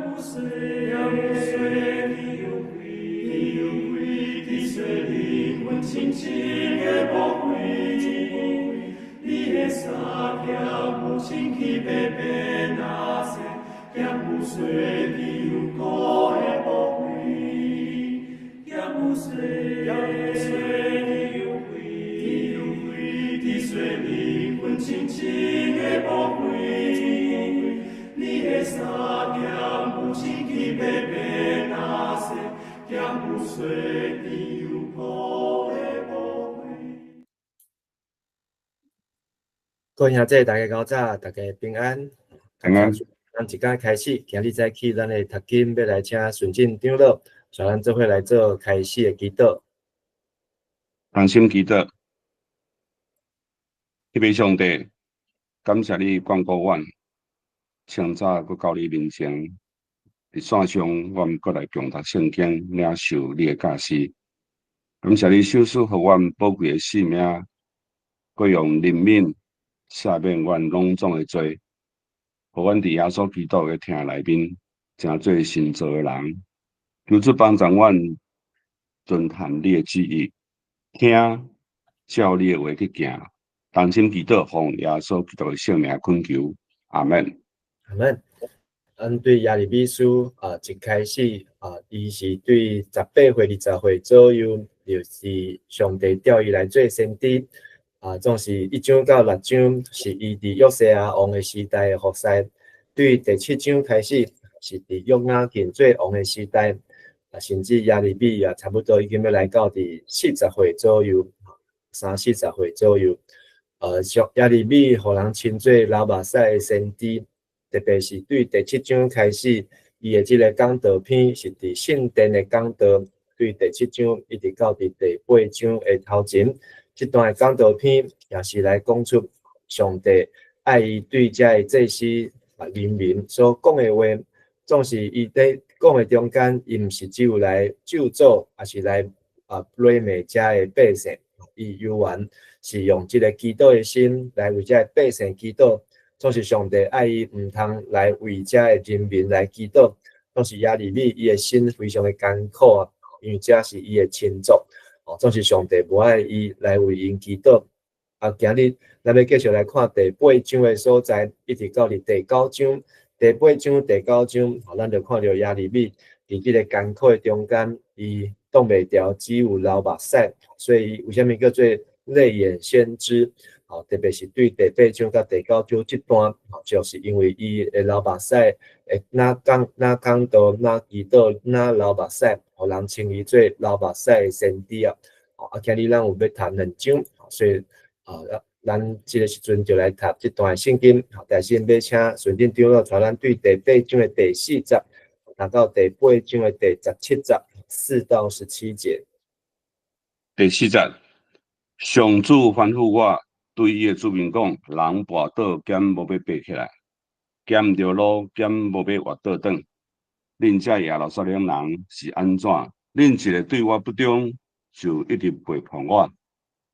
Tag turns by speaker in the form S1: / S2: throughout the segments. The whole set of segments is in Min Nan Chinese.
S1: 減有稅，你有悔，你有悔，滴水靈魂清清的寶貴，你的衫減有清氣白白那些，減有稅，你有苦的寶貴，減有稅，減有稅，你有悔，你有悔，滴水靈魂清清的寶貴，你的衫減有清氣白白那些，減有稅，你有苦的寶貴。
S2: 各位兄弟，大家早，大家平安。
S3: 平安。
S2: 咱一工開始，今日早起，咱的讀經欲來請順進長老，帶咱做伙來做開始的祈禱。
S3: 同心祈禱，彼位上帝，感謝你眷顧阮，清早閣到你面前，佇線上，阮閣來共讀聖經，領受你的教示。感謝你賞賜予阮寶貴的性命，閣用憐憫赦免阮攏總的罪，予阮佇耶穌基督的疼內面，成做新造的人。求主幫助阮遵行你的旨意，聽照你的話去行。同心祈禱，奉耶穌基督的聖名懇求，阿門。
S2: 阿門。咱對耶利米書啊，一開始啊，伊是對18歲、20歲左右，就是上帝調伊來做先知。啊，總是一章到六章是伊佇約西亞王的時代的服侍，對第七章開始是佇約雅敬做王的時代，啊，甚至耶利米也差不多已經欲來到佇四十歲左右，三四十歲左右。像耶利米予人稱做流目屎的先知，特別是對第七章開始，伊的這个講道篇是佇聖殿的講道，對第七章一直到佇第八章的頭前，這段的講道篇也是來講出上帝愛伊對遮的祭司啊人民所講的話，總是伊佇講的中間，伊毋是只有來咒詛，抑是來啊詈罵遮的百姓，伊猶原是用這个祈禱的心來為遮的百姓祈禱。總是上帝愛伊毋通來為遮的人民來祈禱，總是耶利米伊的心非常的艱苦啊，因為這是伊的親族，哦，總是上帝無愛伊來為𪜶祈禱。啊，今日咱欲繼續來看第八章的所在，一直到佇第九章，第八章、第九章，哦，咱就看著耶利米佇這个艱苦的中間，伊擋袂牢，只有流目屎，所以伊為啥物叫做淚眼先知？哦，特別是對第八章佮第九章這段，就是因為伊會流目屎，會若講若講道，若祈禱，若流目屎，予人稱伊做流目屎的先知啊。啊，今日咱有欲讀兩章，所以啊，咱這个時陣就來讀這段聖經。但是欲請順進長老帶咱對第八章的第四節，讀到第八章的第17節，4到17節。
S3: 第四節，上主吩咐我，對伊的子民講：人跋倒，敢無欲爬起來；行毋著路，敢無欲活倒轉。恁這耶路撒冷人是按怎？恁一个對我不忠，就一直背叛我。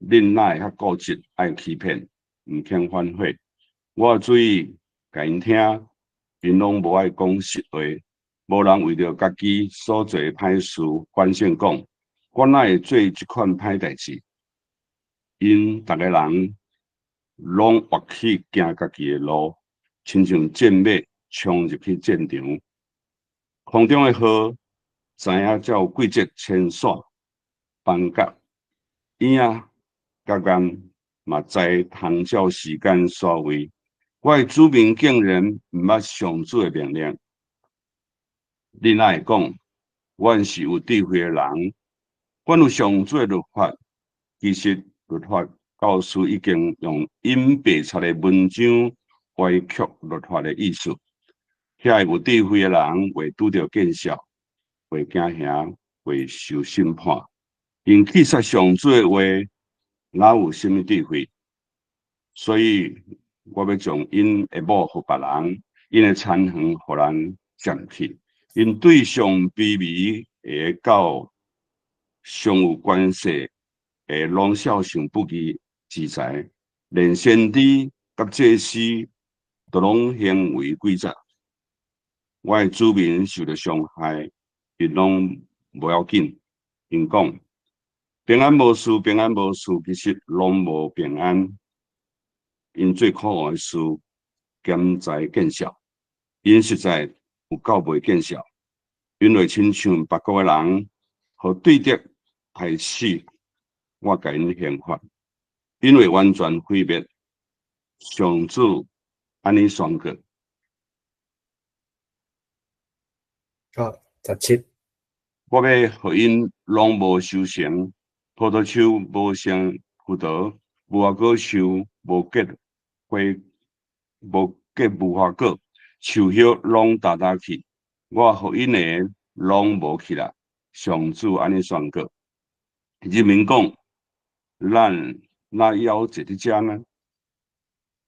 S3: 恁哪會較固執，愛欺騙，毋肯反悔？我的注意，共𪜶聽，𪜶攏無愛講實話。無人為著家己所做的歹事反省講，我哪會做這款歹代誌？𪜶逐个人攏躍去行家己的路，親像戰馬衝入去戰場。空中的鶴知影才有季節遷徙、班鴿、鷹仔、佮雁嘛知通照時間徙位。我的子民竟然毋捌上主的命令。恁哪會講，阮是有智慧的人，阮有上主的律法。其實律法教師已經用隱秘冊的文章歪曲律法的意思。遐个有智慧的人會拄著見笑，會驚嚇，會受審判。𪜶棄殺上主的話，哪有啥物智慧？所以我欲將𪜶的某予別人，𪜶的田園予人佔去。𪜶對上卑微的到上有權勢的，攏數算不義之財，連先知佮祭司都攏行為詭詐。我的子民受著傷害，𪜶攏無要緊。𪜶講平安無事，平安無事，其實攏無平安。𪜶做可惡的事，兼才見笑，𪜶實在有夠袂見笑。因為親像別國的人，予對敵刣死，我共𪜶刑罰。因為完全毀滅，上主按呢宣告。
S2: 好，17。
S3: 我欲予𪜶攏無收成，葡萄樹無生葡萄，無花果樹無結花，無結無花果，樹葉攏焦焦去。我予𪜶的攏無去啦。上主按呢宣告。人民講，咱哪猶坐佇遮呢？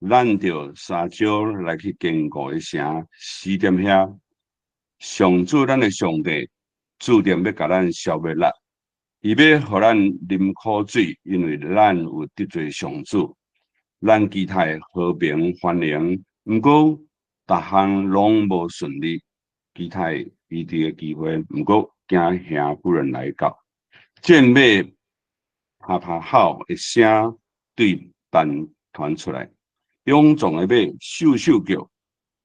S3: 咱著相招來去堅固的城，死踮遐。上主咱的上帝注定欲共咱消滅啦，伊欲予咱啉苦水，因為咱有得罪上主。咱期待和平繁榮，毋過逐項攏無順利。期待醫治的機會，毋過驚嚇忽然來到。戰馬拍拍吼的聲對單傳出來，勇壯的馬獸獸叫，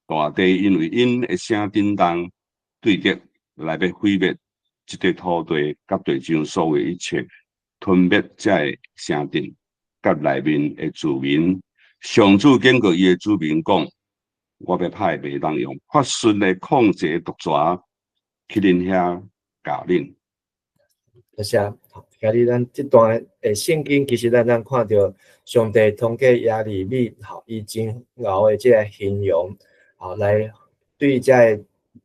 S3: 大地因為𪜶的聲震動，對敵來欲毀滅這塊土地，佮地上所有一切，吞滅這个城鎮，佮內面的住民。上主警告伊的子民講：我欲派袂當用法術來控制毒蛇去恁遐咬恁。
S2: 多謝。今日咱這段的聖經，其實咱看著上帝通過耶利米，吼，伊真𠢕的這个形容，吼，來對這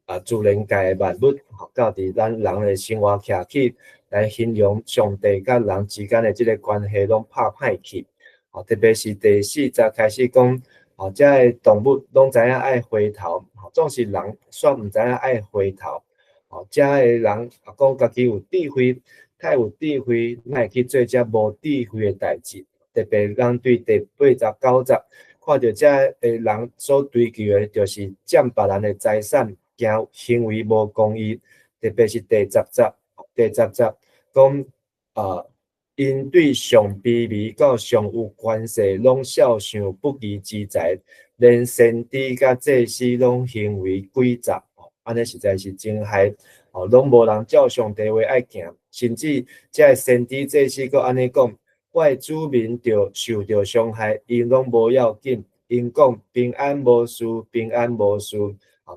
S2: 个自然界的萬物，吼，到佇咱人的生活徛起來形容上帝佮人之間的這个關係，攏拍歹去。吼，特別是第四節開始講，吼，這个動物攏知影愛回頭，吼，總是人煞毋知影愛回頭。吼，這个人啊講家己有智慧，太有智慧，哪會去做這無智慧的代誌？特別咱對第八節、九節看著這个人所追求的，就是佔別人的財產，驚行為無公義。特別是第十節，第十節講啊，𪜶對上卑微到上有權勢，攏肖想不義之財，連先知佮祭司攏行為詭詐，按呢實在是真害，吼，攏無人照上帝話愛行，甚至這个先知祭司閣按呢講，我的子民著受著傷害，𪜶攏無要緊，𪜶講平安無事，平安無事，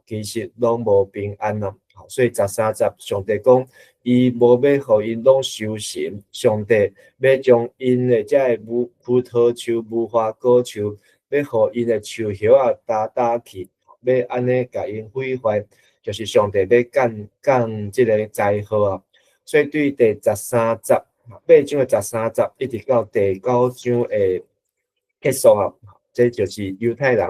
S2: 其實攏無平安咯。所以13節上帝講，伊無欲予𪜶攏收成，上帝欲將𪜶的這个葡萄樹、無花果樹，欲予𪜶的樹葉仔焦焦去，欲按呢共𪜶毀壞，就是上帝欲降降這个災禍啊。所以對第十三節，八章的十三節，一直到第九章的結束啊，這就是猶太人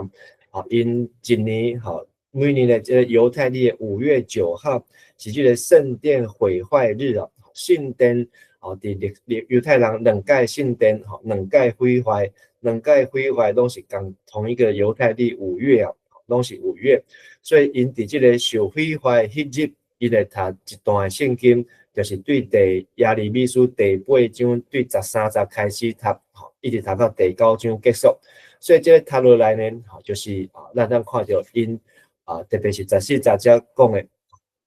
S2: 啊，𪜶一年吼，每年的這个猶太曆的5月9號是這个聖殿毀壞日啊，聖殿哦，佇歷歷猶太人兩屆聖殿吼，兩屆毀壞，兩屆毀壞攏是仝同一個猶太曆五月啊，攏是五月，所以𪜶佇這个受毀壞彼日，𪜶會讀一段聖經，就是對第耶利米書第八章對13節開始讀，一直讀到第九章結束。所以這个讀落來呢，就是啊，咱通看著𪜶啊，特別是14節遮講的，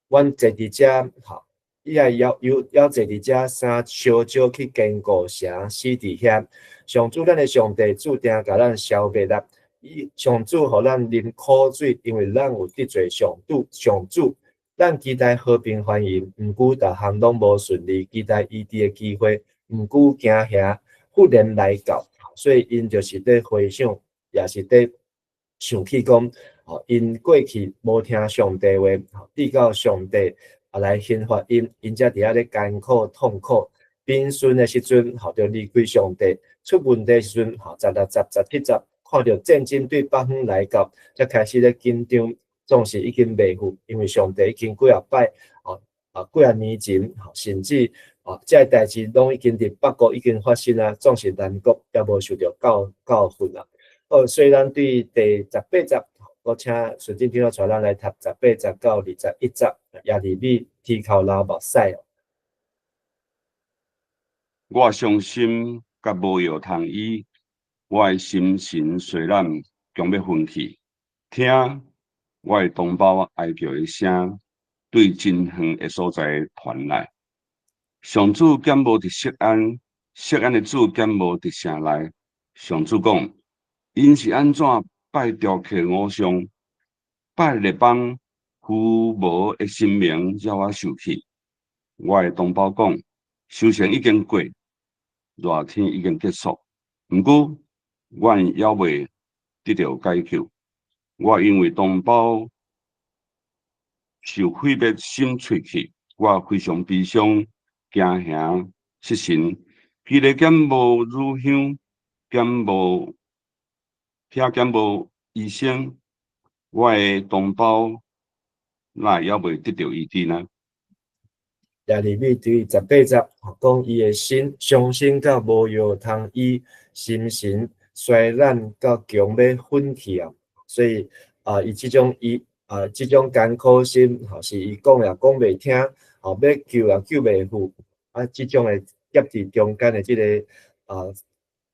S2: 阮坐佇遮，吼，伊也猶猶猶坐佇遮，相招去堅固城，死佇遐。上主咱的上帝注定共咱消滅啦。伊上主予咱啉苦水，因為咱有得罪上主。上主，咱期待和平繁榮，毋過逐項攏無順利；期待醫治的機會，毋過驚嚇忽然來到。所以𪜶就是佇回想，也是佇想起講，吼，𪜶過去無聽上帝話，直到上帝啊來刑罰𪜶，𪜶才佇遐咧艱苦痛苦。平順的時陣，吼，就離開上帝；出問題時陣，吼，16節、17節，看著戰爭對北方來到，才開始咧緊張，總是已經袂赴，因為上帝已經幾若擺，吼，啊幾若年前，甚至哦，這个代誌攏已經佇北國已經發生啊，總是南國猶無受著教訓啊。哦，雖然對第18節講閣請順進長老帶咱來讀18節到21節，耶利米啼哭流目屎。
S3: 我傷心甲無藥通醫，我的心神衰懶，強欲昏去。聽我的同胞哀叫的聲，對真遠的所在傳來。上主敢無佇錫安，錫安的主敢無佇城內？上主講，𪜶是按怎拜雕刻偶像，拜列邦虛無的神明，惹我受氣。我的同胞講，收成已經過，熱天已經結束，毋過阮猶未得著解救。我因為同胞受毀滅，心碎去，我非常悲傷，驚嚇失神。基列敢無乳香，敢無遐敢無醫生，我的同胞哪會猶未得著醫治呢？
S2: 耶利米對18節講，伊的心傷心到無藥通醫，心神衰懶到強欲昏去啊！所以啊，伊這種伊啊，這種艱苦心，吼，是伊講也講袂聽，吼，欲救也救袂復，啊，這種的夾佇中間的這個啊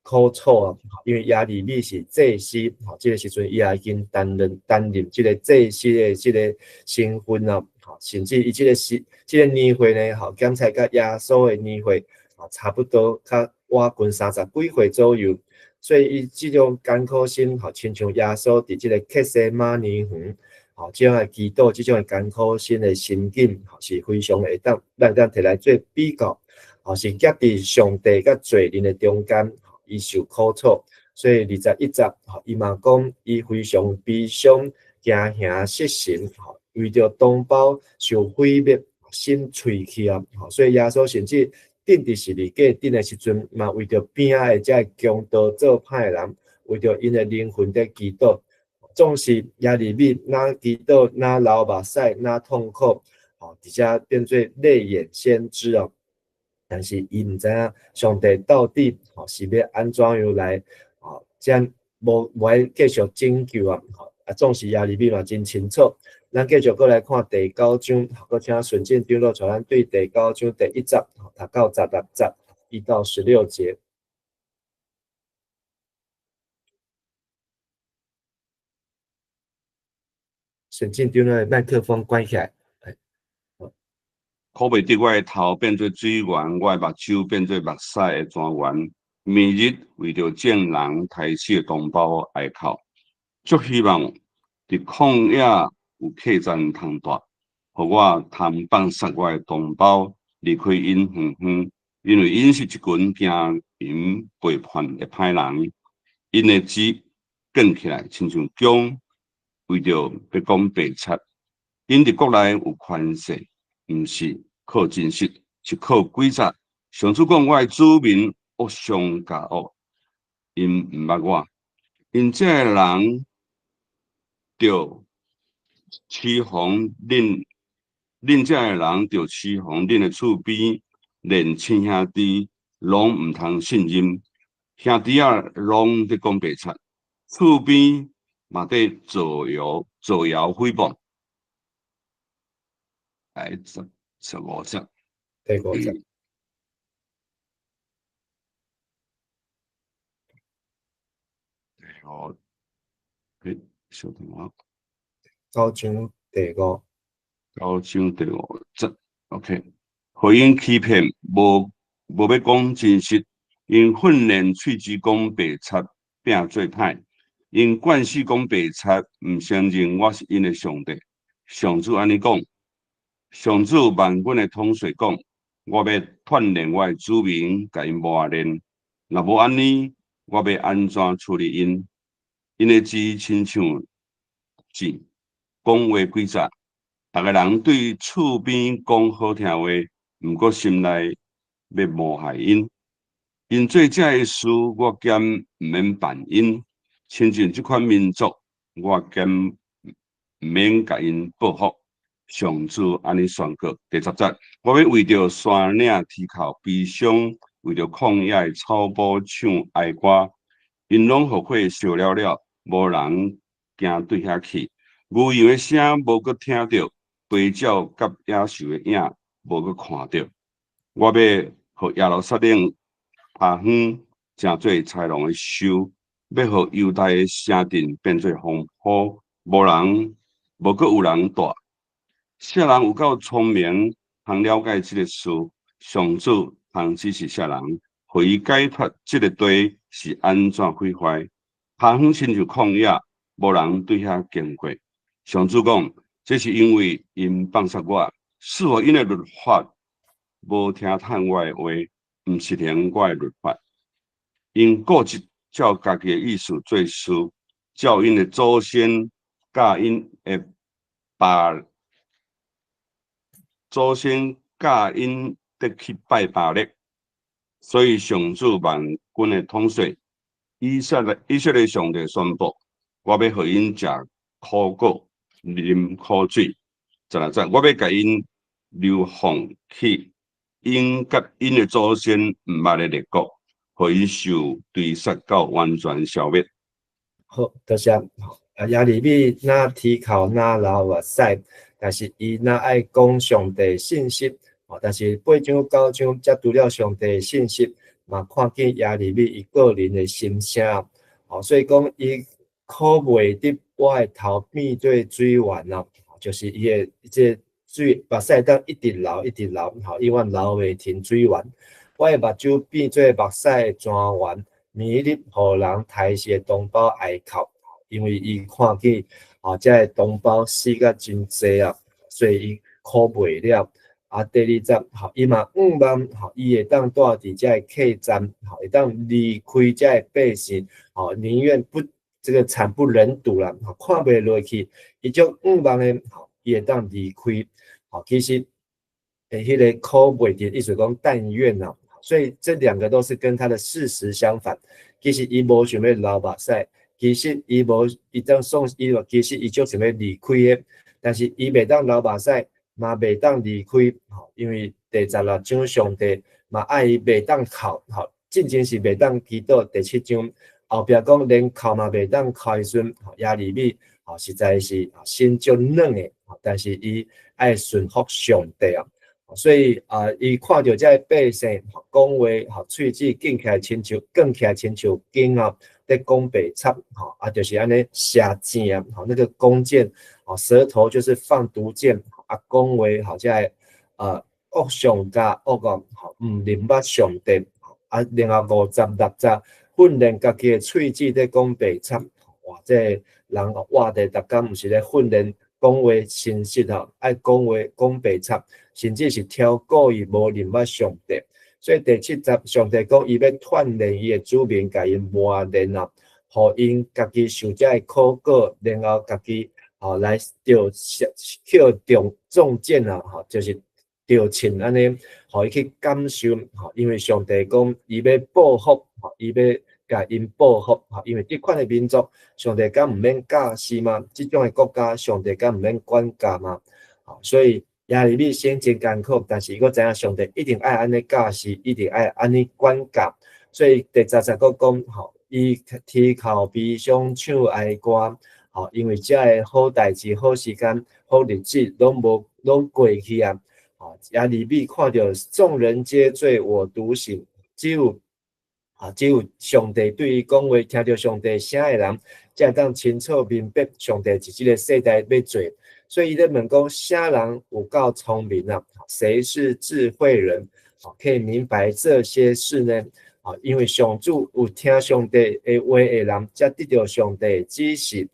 S2: 苦楚啊，因為耶利米是祭司，吼，這個時陣伊也已經擔任這個祭司的這個身份啊，吼，甚至伊這個時這個年歲呢，吼，檢測佮耶穌的年歲，吼，差不多較晚近30幾歲左右。所以伊這種艱苦心，吼，親像耶穌佇這個客西馬尼園，吼，這種的祈禱，這種的艱苦心的心境，吼，是非常會當咱會當提來做比較，吼，是夾佇上帝佮罪人的中間，伊受苦楚。所以21節，吼，伊嘛講伊非常悲傷，驚嚇失神，吼，為著同胞受毀滅，心碎去啊，吼，所以耶穌甚至釘佇十字架頂的時陣，嘛為著邊仔的這个強盜做歹的人，為著𪜶的靈魂佇祈禱。總是耶利米若祈禱，若流目屎，若痛苦，吼，佇遮變做淚眼先知哦。但是伊毋知影上帝到底吼是欲按怎樣來，吼，這樣無愛繼續拯救啊！吼，啊，總是耶利米嘛真清楚。咱繼續閣來看第九章，閣請順進長老帶咱對第九章第一節讀到16節，1到16節。順進長老的麥克風關起來。
S3: 可袂得我的頭變做水源，我的目睭變做目屎的泉源。明日為著眾人刣死的同胞哀哭，足希望佇曠野有客棧通住，予我通放殺我的同胞，離開𪜶遠遠，因為𪜶是一群行淫背叛的歹人，𪜶的舌捲起來，親像弓，為著欲講白賊。𪜶佇國內有權勢，毋是靠真實，是靠詭詐。上主講，我的子民惡上加惡，𪜶毋捌我，𪜶這个人著欺哄恁，恁這个人著欺哄恁的厝邊，連親兄弟攏毋通信任，兄弟仔攏佇講白賊，厝邊嘛佇造謠造謠誹謗。來15節，
S2: 第五節。
S3: 第五，欸，小等我。
S2: 九章第五。
S3: 九章第五節，OK。予𪜶欺騙，無欲講真實，𪜶訓練喙舌講白賊，變做歹。𪜶慣勢講白賊，毋承認我是𪜶的上帝。上主按呢講，上主萬軍的統帥講，我欲鍛鍊我的子民，共𪜶磨練。若無按呢，我欲按怎處理𪜶？𪜶的舌親像箭，講話詭詐。逐个人對厝邊講好聽話，毋過心內欲謀害𪜶。𪜶做這个事，我敢毋免辦𪜶。親像這款民族，我敢毋免共𪜶報復。上主按呢宣告。第10節，我欲為著山嶺啼哭悲傷，為著曠野的草埔唱哀歌。𪜶攏予火燒了了，無人行對遐去。牛羊的聲無閣聽著，飛鳥佮野獸的影無閣看著。我欲予耶路撒冷趴荒，成做豺狼的岫，欲予猶大的城鎮變做荒坡，無人，無閣有人蹛。啥人有夠聰明，通了解這个事？上主通指示啥人，予伊解脫這个地是按怎毀壞？趴荒親像曠野，無人對遐經過。上主講，這是因為𪜶放殺我，疏忽𪜶的律法，無聽趁我的話，毋實行我的律法。𪜶固執照家己的意思做事，照𪜶的祖先教𪜶的爸祖先教𪜶得去拜巴力，所以上主萬軍的統帥以色列上帝宣布：我欲予𪜶食苦果，啉苦水。16節，我欲共𪜶流放去，𪜶佮𪜶的祖先毋捌的列國，予𪜶受追殺到完全消滅。
S2: 好，多謝。啊，耶利米若啼哭，若流目屎，但是伊若愛講上帝信息，哦，但是八章九章才除了上帝信息，嘛看見耶利米伊個人的心聲，哦，所以講伊苦袂得我的頭變做水源啊，就是伊的這水目屎當一直流一直流，吼，永遠流袂停水源。我的目睭變做目屎的泉源，暝日予人刣死的同胞哀哭，因為伊看見啊，這个同胞死甲真濟啊，所以伊苦袂了。啊，第二節，吼，伊嘛向望，吼，伊會當蹛佇這个客棧，吼，會當離開這个百姓，吼，寧願不這個慘不忍睹啦，吼，看袂落去，伊就向望的，吼，伊會當離開，吼，其實，彼个苦袂得，意思講但願啊，所以這兩個都是跟他的事實相反。其實伊無想欲流目屎，其實伊無，伊當送伊，其實伊就想欲離開的，但是伊袂當流目屎，嘛袂當離開，吼，因為第十六章上帝嘛愛伊袂當哭，吼，進前是袂當祈禱，第七章後壁講連哭嘛袂當哭的時陣，耶利米，吼，實在是心足軟的，但是伊愛順服上帝啊，所以啊，伊看著這个百姓講話，吼，喙齒捲起來親像捲起來親像弓啊，咧講白插，吼，啊，就是按呢射箭啊，吼，那個弓箭，吼，舌頭就是放毒箭。啊，講話吼，這个惡上加惡講，吼，毋認捌上帝，啊，然後56節訓練家己的喙齒咧講白插，哇，這个人活佇逐工毋是咧訓練講話誠實吼，愛講話講白插，甚至是超故意無認捌上帝。所以第七節上帝講，伊欲鍛鍊伊的子民，共𪜶磨練啊，予𪜶家己受這个苦果，然後家己。吼，來著去中中箭啊！吼，就是著銃按呢，予伊去感受，吼，因為上帝講伊欲報復，吼，伊欲共𪜶報復，吼，因為這款的民族，上帝敢毋免教示嗎？這種的國家，上帝敢毋免管教嗎？吼，所以耶利米先真艱苦，但是伊閣知影上帝一定愛按呢教示，一定愛按呢管教，所以第十節閣講，吼，伊啼哭悲傷唱哀歌。吼，因為這个好代誌、好時間、好日子，攏無攏過去啊！吼，耶利米看著眾人皆醉，我獨醒，只有啊，只有上帝對伊講話，聽著上帝聲的人，才會當清楚明白上帝佇這个世代欲做。所以伊咧問講，啥人有夠聰明啊？誰是智慧人？可以明白這些事呢？啊，因為上主有聽上帝的話的人，才得著上帝的指示。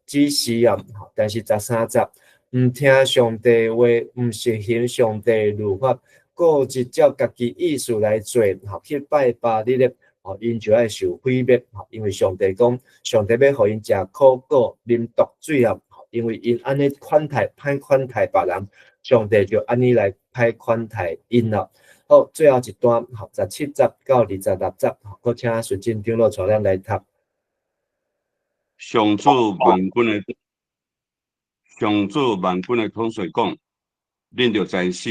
S2: 指示啊，但是13節，毋聽上帝話，毋實行上帝律法，固執照家己意思來做，吼，去拜巴力咧，吼，𪜶就愛受毀滅，因為上帝講，上帝欲予𪜶食苦果、啉毒水啊，因為𪜶按呢款待歹款待別人，上帝就按呢來歹款待𪜶啦。好，最後一段，吼，17節到26節，閣請順進長老帶咱來讀。
S3: 上主萬軍的統帥講，恁著知死，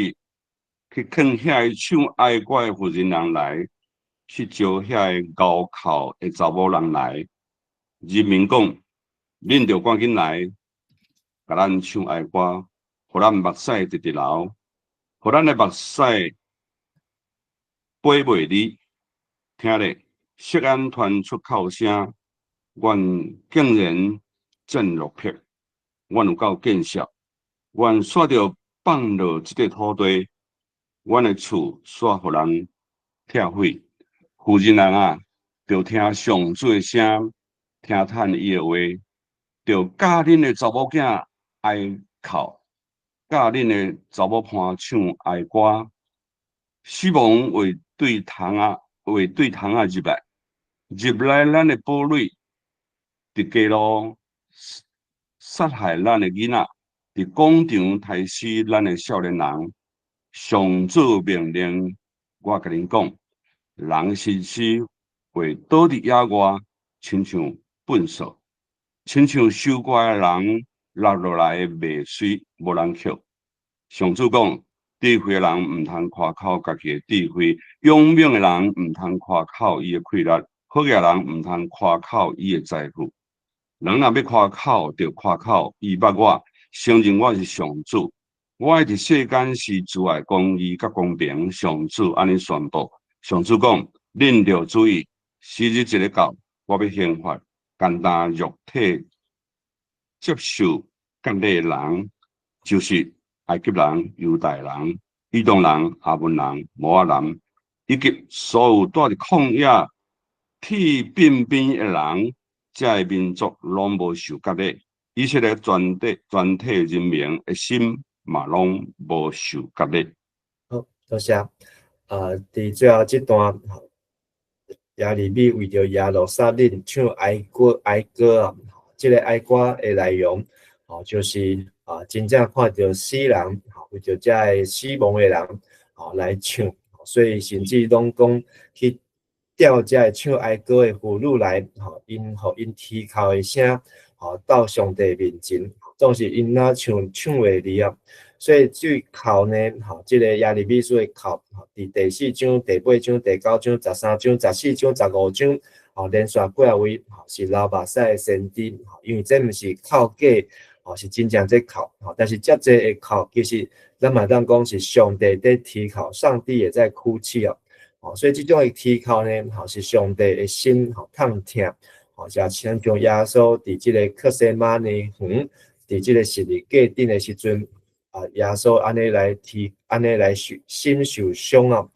S3: 去勸遐个唱哀歌的婦人人來，去招遐个𠢕哭的查某人來。人民講，恁著趕緊來，共咱唱哀歌，予咱目屎直直流，予咱的目屎飛袂離。聽咧，錫安傳出哭聲，阮竟然真落魄，阮有夠見識，阮煞著放落這個土地，阮的厝煞予人拆毀。婦人人啊，著聽上主的聲，聽嘆伊的話，著教恁的查某囝哀哭，教恁的查某伴唱哀歌。死亡會對窗仔，會對窗仔入來，入來咱的堡壘，佇街路殺害咱的囡仔，佇廣場刣死咱的少年人。上主命令我共恁講，人身屍會倒佇野外，親像糞掃，親像收割的人落落來的麥穗，無人抾。上主講，智慧的人毋通誇口家己的智慧，勇猛的人毋通誇口伊的氣力，好額人毋通誇口伊的財富。人若欲誇口，就誇口伊捌我，承認我是上主。我愛佇世間施慈愛、公義佮公平。上主按呢宣布。上主講，恁著注意，時日一个到，我欲刑罰，干焦肉體接受割禮的人，就是埃及人、猶大人、以東人、亞捫人、摩押人，以及所有蹛佇曠野剃鬢邊的人，這个民族攏無受割禮，以色列全體全體人民的心嘛攏無受割禮。
S2: 好，多謝。佇最後這段，耶利米為著耶路撒冷唱哀歌，哀歌啊，這个哀歌的內容，吼，就是啊，真正看著死人，為著這个死亡的人，吼來唱，所以甚至攏講去調這个唱哀歌的婦女來，吼，𪜶予𪜶啼哭的聲，吼，到上帝面前，總是𪜶若唱唱袂離啊。所以這哭呢，吼，這个耶利米書的哭，佇第四章、第八章、第九章、13章、14章、15章，吼，連續幾仔位，吼，是流目屎的先知，因為這毋是哭假，吼，是真正在哭，吼，但是遮濟的哭，其實咱嘛當講是上帝佇啼哭，上帝也在哭泣哦，吼，所以這種的啼哭呢，吼，是上帝的心，吼，痛疼，吼，就親像耶穌佇這个客西馬尼園，佇這个十字架頂的時陣。啊！耶穌按呢來啼，按呢來受心受傷啊！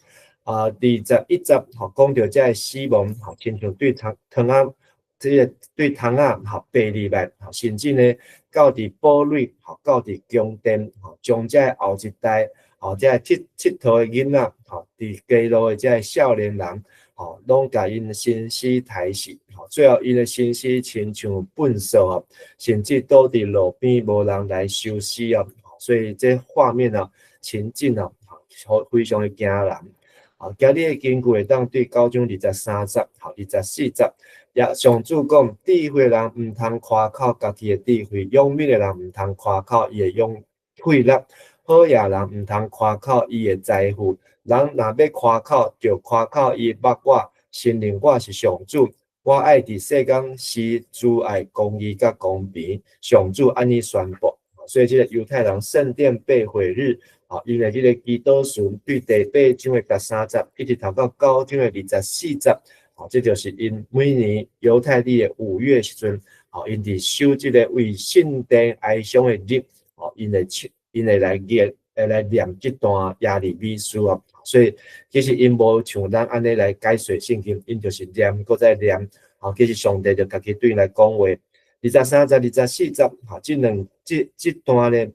S2: 啊，21節吼，講著這个死亡吼，親像對窗窗仔，這个對窗仔吼爬入來，吼，甚至呢到佇堡壘，吼，到佇宮殿，吼，將這个後一代，吼，這个𨑨迌迌的囡仔，吼，佇街路的這个少年人，吼，攏共𪜶身屍刣死，吼，最後𪜶的身屍親像糞掃啊，甚至倒佇路邊無人來收屍啊！所以這畫面啊，情景啊，好非常的驚人。啊，今日的經句會當對九章23節，好24節，也上主講，智慧人毋通誇口家己的智慧，勇猛的人毋通誇口伊的勇氣力，好額人毋通誇口伊的財富。人若欲誇口，就誇口伊捌我，承認我是上主。我愛佇世間施慈愛、公義佮公平。上主按呢宣布。所以這個猶太人聖殿被毀日，啊，因為這个祈禱詞對第八章的13節，一直讀到九章的24節，啊，這就是𪜶每年猶太曆的5月時陣，啊，𪜶佇守這个為聖殿哀傷的日，啊，𪜶會唱，𪜶會來念，會來念這段耶利米書啊。所以其實𪜶無像咱按呢來解說聖經，𪜶就是念，閣再念，啊，其實上帝就家己對𪜶來講話。23節、24節，吼，這兩這這段呢，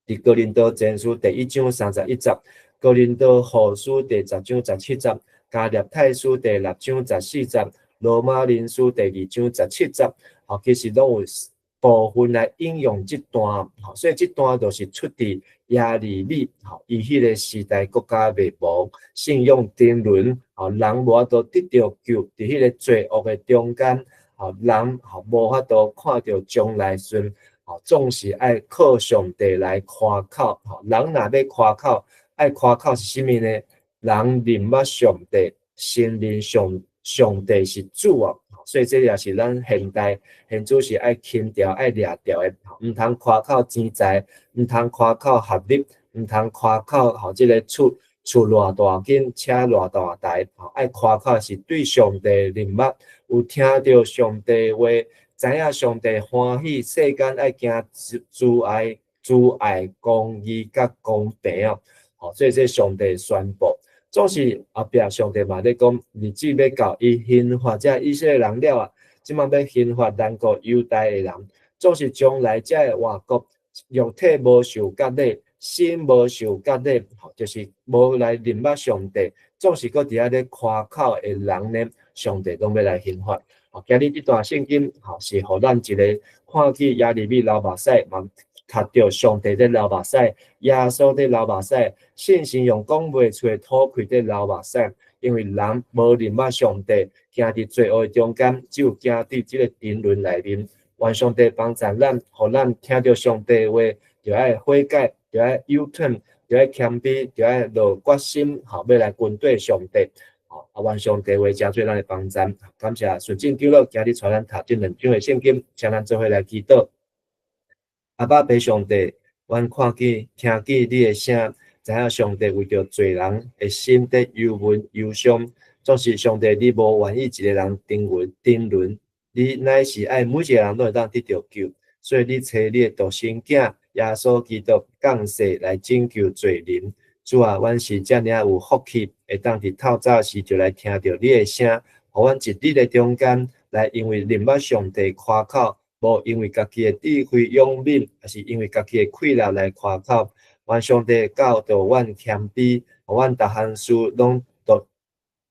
S2: 佇哥林多前書第一章31節，哥林多後書第十章17節，加拉太書第六章14節，羅馬人書第二章17節，吼，其實攏有部分來引用這段，吼，所以這段就是出自耶利米，吼，伊彼个時代國家滅亡，信仰沉淪，吼，人無法度得著救，佇彼个罪惡的中間。吼，人吼無法度看著將來時陣，吼總是愛靠上帝來誇口。吼，人若欲誇口，愛誇口是啥物呢？人認捌上帝，承認上上帝是主啊，所以這也是咱現代現主是愛輕掉、愛掠掉的，毋通誇口錢財，毋通誇口學歷，毋通誇口吼這个厝厝偌大間，車偌大台，吼愛誇口是對上帝認捌，有聽著上帝話，知影上帝歡喜世間愛行慈愛、慈愛、公義佮公平哦，吼，所以這上帝宣布。總是後壁上帝嘛咧講，日子欲到，伊刑罰這以色列人了啊，這擺欲刑罰南國猶大的人，總是將來這个外國肉體無受割禮，心無受割禮，吼，就是無來認捌上帝，總是閣佇遐咧誇口的人呢，上帝攏欲來刑罰。吼，今日這段聖經，吼，是予咱一个看見耶利米流目屎，嘛讀著上帝咧流目屎，耶穌咧流目屎，信心用講袂出的吐氣咧流目屎，因為人無認捌上帝，行佇罪惡中間，只有行佇這个沉淪內面。願上帝幫助咱，予咱聽著上帝話，就愛悔改，就愛 U turn，就愛謙卑，就愛落決心，吼，欲來跟綴上帝。吼，啊，願上帝話誠做咱的幫助。感謝順正長老今日帶咱讀這兩章的聖經，請咱做伙來祈禱。阿爸父上帝，阮看見、聽見你的聲，知影上帝為著罪人的心佇憂悶憂傷，總是上帝你無願意一个人沉淪，沉淪，你乃是愛每一个人攏會當得著救，所以你差你的獨生囝耶穌基督降世來拯救罪人。主啊，阮是遮爾仔有福氣，會當佇透早時就來聽著你的聲，予阮一日的中間來因為認捌上帝誇口。無因為家己的智慧勇猛，抑是因為家己的氣力來誇口。願上帝教導阮謙卑，予阮逐項事攏都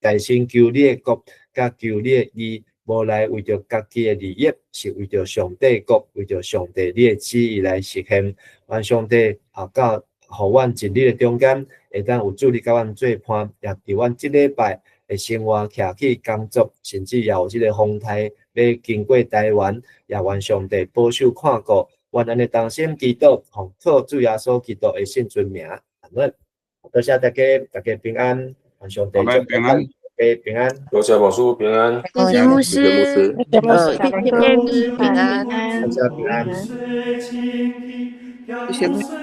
S2: 大先求你的國，佮求你的義，無來為著家己的利益，是為著上帝國，為著上帝你的旨意來實現。願上帝啊，教予阮一日的中間，會當有主你佮阮做伴，也佇阮這禮拜的生活徛去工作，甚至也有這个風台欲經過台灣，也願上帝保守看顧，願按呢同心祈禱，奉靠主耶穌基督的聖尊名，阿門。多謝大家，大家平安，願上帝
S3: 祝平安，
S2: 大家平安。
S4: 多謝牧師平安，
S5: 多謝牧師，
S6: 謝謝平安，
S2: 大家平安。
S5: 謝謝。